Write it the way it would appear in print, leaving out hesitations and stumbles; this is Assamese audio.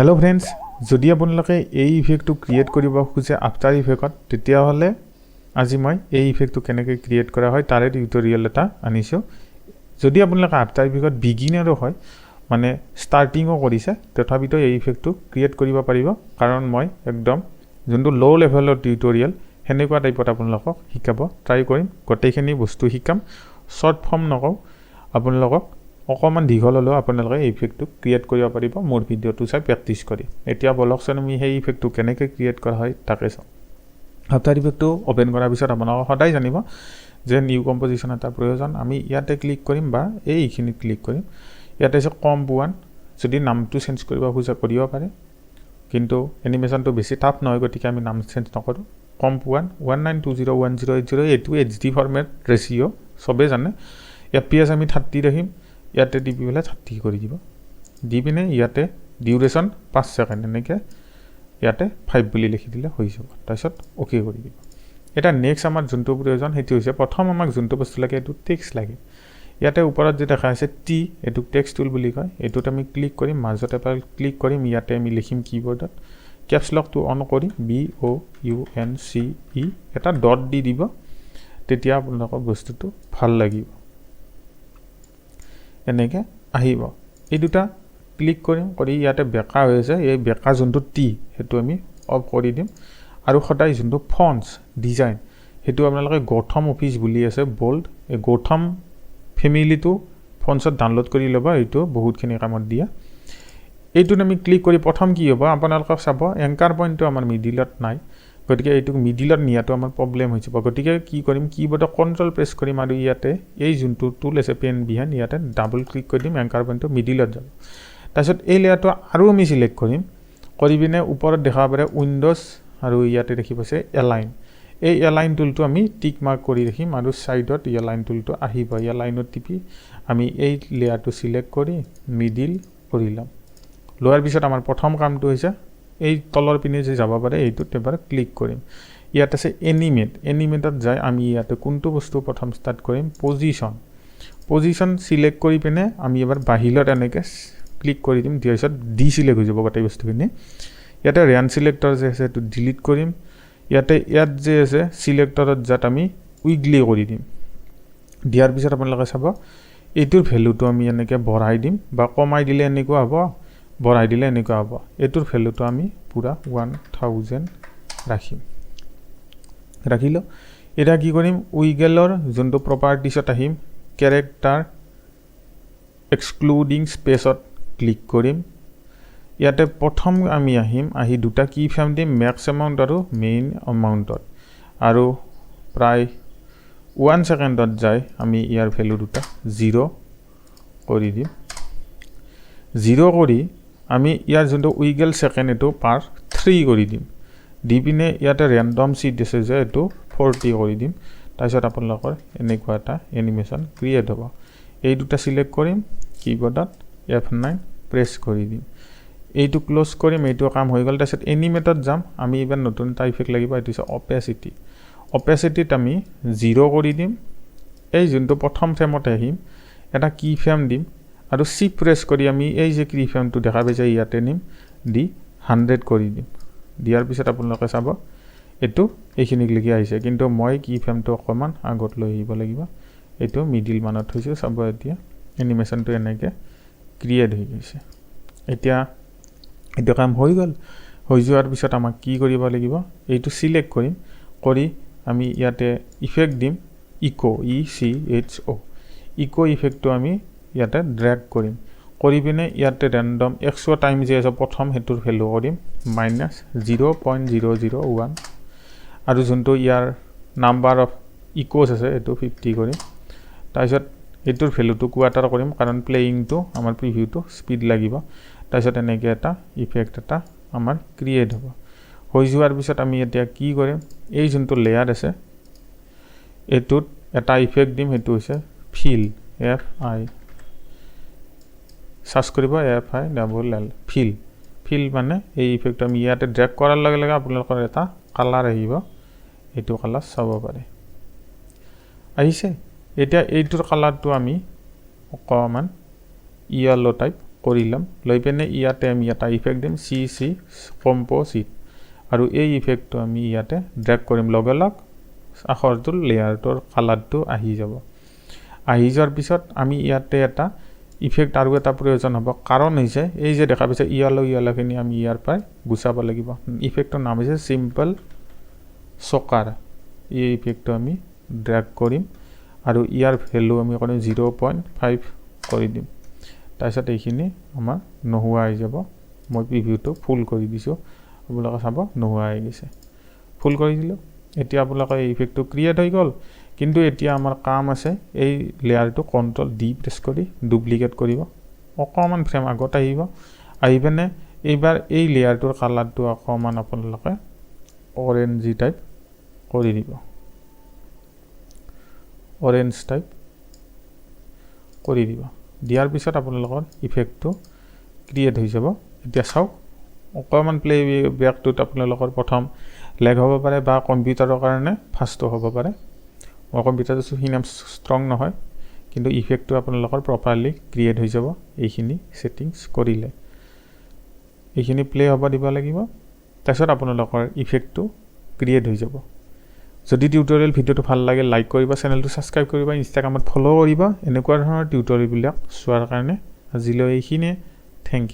হেল্ল' ফ্ৰেণ্ডছ, যদি আপোনালোকে এই ইফেক্টটো ক্ৰিয়েট কৰিব খোজে আফটাৰ ইফেক্টত, তেতিয়াহ'লে আজি মই এই ইফেক্টটো কেনেকৈ ক্ৰিয়েট কৰা হয় তাৰে টিউটৰিয়েল এটা আনিছোঁ। যদি আপোনালোকে আফটাৰ ইফেক্টত বিগিনাৰো হয়, মানে ষ্টাৰ্টিঙো কৰিছে, তথাপিতো এই ইফেক্টটো ক্ৰিয়েট কৰিব পাৰিব। কাৰণ মই একদম যোনটো ল' লেভেলৰ টিউটৰিয়েল, সেনেকুৱা টাইপত আপোনালোকক শিকাব ট্ৰাই কৰিম। গোটেইখিনি বস্তু শিকাম, শ্বৰ্ট ফৰ্ম নকওঁ আপোনালোকক। অকণমান দীঘল হ'লেও আপোনালোকে এই ইফেক্টটো ক্ৰিয়েট কৰিব পাৰিব মোৰ ভিডিঅ'টো চাই প্ৰেক্টিছ কৰি। এতিয়া বলকচোন, আমি সেই ইফেক্টটো কেনেকৈ ক্ৰিয়েট কৰা হয় তাকে চাওঁ। আফটাৰ ইফেক্টটো অ'পেন কৰাৰ পিছত আপোনালোকে সদায় জানিব যে নিউ কম্পজিশ্যন এটা প্ৰয়োজন। আমি ইয়াতে ক্লিক কৰিম বা এইখিনিত ক্লিক কৰিম। ইয়াতে আছে কম্প ওৱান। যদি নামটো চেঞ্জ কৰিব খোজে, কৰিব পাৰে। কিন্তু এনিমেশ্যনটো বেছি টাফ নহয়, গতিকে আমি নাম চেঞ্জ নকৰোঁ। Comp one, 1920 1080, এইটো এইচডি ফৰ্মেট ৰেচিঅ' চবেই জানে। এফপিএছ আমি 30 ৰাখিম। ইয়াতে টিপি পেলাই 30 কৰি দিব। দি পিনে ইয়াতে ডিউৰেশ্যন 5 ছেকেণ্ড, এনেকৈ ইয়াতে 5 বুলি লিখি দিলে হৈ যাব। তাৰপিছত অ'কে কৰি দিব। এতিয়া নেক্সট আমাৰ যোনটো প্ৰয়োজন, সেইটো হৈছে প্ৰথম আমাক যোনটো বস্তু লাগে, এইটো টেক্সট লাগে। ইয়াতে ওপৰত যে দেখা আছে টি, এইটোক টেক্সট টুল বুলি কয়। এইটোত আমি ক্লিক কৰিম, মাজতে এবাৰ ক্লিক কৰিম। ইয়াতে আমি লিখিম, কীবৰ্ডত কেপছ লকটো অন কৰি BOUNCE, এটা ডট দি দিব। তেতিয়া আপোনালোকৰ বস্তুটো ভাল লাগিব, এনেকৈ আহিব। এই দুটা ক্লিক কৰিম, কৰি ইয়াতে বেকা হৈ আছে, এই বেকা যোনটো টি, সেইটো আমি অফ কৰি দিম। আৰু সদায় যোনটো ফণ্টছ ডিজাইন, সেইটো আপোনালোকে গৌথম অফিচ বুলি আছে বল্ড, এই গৌথম ফেমিলিটো ফণ্টছত ডাউনলোড কৰি ল'ব। এইটো বহুতখিনি কামত দিয়ে। এইটোত আমি ক্লিক কৰি প্ৰথম কি হ'ব আপোনালোকক চাব, এংকাৰ পইণ্টটো আমাৰ মিডিলত নাই। গতিকে এইটোক মিডিলত নিয়াটো আমাৰ প্ৰব্লেম হৈ যাব। গতিকে কি কৰিম? কীবৰ্ডত কণ্ট্ৰল প্ৰেছ কৰিম আৰু ইয়াতে এই যোনটো টুল আছে পেন বিহাইণ্ড, ইয়াতে ডাবল ক্লিক কৰি দিম। এংকাৰ পইণ্টটো মিডিলত যাব। তাৰপিছত এই লেয়াৰটো আৰু আমি চিলেক্ট কৰিম। কৰি পিনে ওপৰত দেখা পাৰে উইণ্ড'জ আৰু ইয়াতে দেখি পাইছে এলাইন। এই এলাইন টুলটো আমি টিক মাৰ্ক কৰি ৰাখিম আৰু ছাইডত এলাইন টুলটো আহিব। এলাইনত টিপি আমি এই লেয়াৰটো চিলেক্ট কৰি মিডিল কৰি ল'ম। লোৱাৰ পিছত আমাৰ প্ৰথম কামটো হৈছে এই তলৰ পিনে যে যাব পাৰে, এইটোত এবাৰ ক্লিক কৰিম। ইয়াত আছে এনিমেট। এনিমেটত যাই আমি ইয়াতে কোনটো বস্তু প্ৰথম ষ্টাৰ্ট কৰিম? পজিশ্যন। পজিশ্যন চিলেক্ট কৰি পিনে আমি এবাৰ বাহিৰত এনেকৈ ক্লিক কৰি দিম। দিয়াৰ পিছত ডি চিলেক্ট হৈ যাব গোটেই বস্তুখিনি। ইয়াতে ৰেন চিলেক্টৰ যে আছে, সেইটো ডিলিট কৰিম। ইয়াতে ইয়াত যে আছে চিলেক্টৰত যাত আমি উইগলি কৰি দিম। দিয়াৰ পিছত আপোনালোকে চাব, এইটোৰ ভেলুটো আমি এনেকৈ বঢ়াই দিম বা কমাই দিলে এনেকুৱা হ'ব, বঢ়াই দিলে এনেকুৱা হ'ব। এইটোৰ ভেলুটো আমি পূৰা 1000 ৰাখিম। ৰাখিলোঁ। এতিয়া কি কৰিম? উইগেলৰ যোনটো প্ৰপাৰ্টিছত আহিম, কেৰেক্টাৰ এক্সক্লুডিং স্পেচত ক্লিক কৰিম। ইয়াতে প্ৰথম আমি আহিম, আহি দুটা কি ফ্ৰেম দিম, মেক্স এমাউণ্ট আৰু মিন এমাউণ্টত। আৰু প্ৰায় 1 ছেকেণ্ডত যাই আমি ইয়াৰ ভেলু দুটা জিৰ' কৰি দিম। জিৰ' কৰি আমি ইয়াৰ যোনটো উইগেল ছেকেণ্ড, এইটো পাৰ 3 কৰি দিম। দি পিনে ইয়াতে ৰেণ্ডম চিড আছে যে, এইটো 40 কৰি দিম। তাৰপিছত আপোনালোকৰ এনেকুৱা এটা এনিমেশ্যন ক্ৰিয়েট হ'ব। এই দুটা চিলেক্ট কৰিম, কীবৰ্ডত F9 press কৰি দিম। এইটো ক্ল'জ কৰিম। এইটো কাম হৈ গ'ল। তাৰপিছত এনিমেটত যাম আমি। এইবাৰ নতুন এটা ইফেক্ট লাগিব, এইটো হৈছে অপেচিটি। অপেচিটিত আমি জিৰ' কৰি দিম। এই যোনটো প্ৰথম ফ্ৰেমত আহিম, এটা কি ফ্ৰেম দিম আৰু চিফ্ট প্ৰেছ কৰি আমি এই যে কি ফ্ৰেমটো দেখা পাইছে, ইয়াতে নিম, দি 100 কৰি দিম। দিয়াৰ পিছত আপোনালোকে চাব, এইটো এইখিনিলৈকে আহিছে। কিন্তু মই কি ফ্ৰেমটো অকণমান আগত লৈ আহিব লাগিব। এইটো মিডিল মানত থৈছোঁ। চাব, এতিয়া এনিমেশ্যনটো এনেকৈ ক্ৰিয়েট হৈ গৈছে। এতিয়া এইটো কাম হৈ গ'ল। হৈ যোৱাৰ পিছত আমাক কি কৰিব লাগিব? এইটো চিলেক্ট কৰিম, কৰি আমি ইয়াতে ইফেক্ট দিম ইক', ECHO, ইক' ইফেক্টটো আমি ইয়াতে ড্ৰেগ কৰিম। কৰি পিনে ইয়াতে ৰেণ্ডম এক্সৰ টাইম যে আছে প্ৰথম, সেইটোৰ ভেলু কৰিম -0.001 আৰু যোনটো ইয়াৰ নাম্বাৰ অফ ইক'জ আছে, এইটো 50 কৰিম। তাৰপিছত এইটোৰ ভেলুটো কোৱাৰ্টাৰ কৰিম, কাৰণ প্লেয়িংটো আমাৰ প্ৰিভিউটো স্পীড লাগিব। তাৰপিছত এনেকৈ এটা ইফেক্ট এটা আমাৰ ক্ৰিয়েট হ'ব। হৈ যোৱাৰ পিছত আমি এতিয়া কি কৰিম? এই যোনটো লেয়াৰ আছে, এইটোত এটা ইফেক্ট দিম। সেইটো হৈছে ফিল, এফ আই, চাৰ্চ কৰিব FILL, feel. Feel মানে এই ইফেক্টটো আমি ইয়াতে ড্ৰেগ কৰাৰ লগে লগে আপোনালোকৰ এটা কালাৰ আহিব। এইটো কালাৰ চাব পাৰে, আহিছে। এতিয়া এইটোৰ কালাৰটো আমি অকণমান য়েল্ল' টাইপ কৰি ল'ম। লৈ পিনে ইয়াতে আমি এটা ইফেক্ট দিম, চি চি কম্প'জিট, আৰু এই ইফেক্টটো আমি ইয়াতে ড্ৰেগ কৰিম। লগে লগ আখৰটোৰ লেয়াৰটোৰ কালাৰটো আহি যাব। আহি যোৱাৰ পিছত আমি ইয়াতে এটা ইফেক্ট আৰু এটা প্ৰয়োজন হ'ব। কাৰণ হৈছে এই যে দেখা পাইছে ইয়ালৈ ইয়ালৈখিনি আমি ইয়াৰ পৰাই গুচাব লাগিব। ইফেক্টটোৰ নাম হৈছে চিম্পল চকাৰ। এই ইফেক্টটো আমি ড্ৰেগ কৰিম আৰু ইয়াৰ ভেলু আমি কৰিম 0.5 কৰি দিম। তাৰপিছত এইখিনি আমাৰ নোহোৱা হৈ যাব। মই প্ৰিভিউটো ফুল কৰি দিছোঁ, আপোনালোকে চাব নোহোৱা হৈ গৈছে। ফুল কৰি দিলোঁ। এতিয়া আপোনালোকৰ এই ইফেক্টটো ক্ৰিয়েট হৈ গ'ল। কিন্তু এতিয়া আমাৰ কাম আছে এই লেয়াৰটো কণ্ট্ৰল ডি প্ৰেছ কৰি ডুপ্লিকেট কৰিব। অকণমান ফ্ৰেম আগত আহিব। আহি পিনে এইবাৰ এই লেয়াৰটোৰ কালাৰটো অকণমান আপোনালোকে অৰেঞ্জি টাইপ কৰি দিব। অৰেঞ্জ টাইপ কৰি দিব। দিয়াৰ পিছত আপোনালোকৰ ইফেক্টটো ক্ৰিয়েট হৈ যাব। এতিয়া চাওক, অকণমান প্লে বেকটোত আপোনালোকৰ প্ৰথম লেগ হ'ব পাৰে বা কম্পিউটাৰৰ কাৰণে ফাষ্টো হ'ব পাৰে। মোৰ কম্পিউটাৰটো সিমান ষ্ট্ৰং নহয়, কিন্তু ইফেক্টটো আপোনালোকৰ প্ৰপাৰলি ক্ৰিয়েট হৈ যাব। এইখিনি ছেটিংছ কৰিলে এইখিনি প্লে হ'ব দিব লাগিব। তাৰপিছত আপোনালোকৰ ইফেক্টটো ক্ৰিয়েট হৈ যাব। যদি টিউটৰিয়েল ভিডিঅ'টো ভাল লাগে, লাইক কৰিব, চেনেলটো ছাবস্ক্ৰাইব কৰিব, ইনষ্টাগ্ৰামত ফ'ল' কৰিব এনেকুৱা ধৰণৰ টিউটৰিয়েলবিলাক চোৱাৰ কাৰণে। আজিলৈ এইখিনিয়ে। Thank U.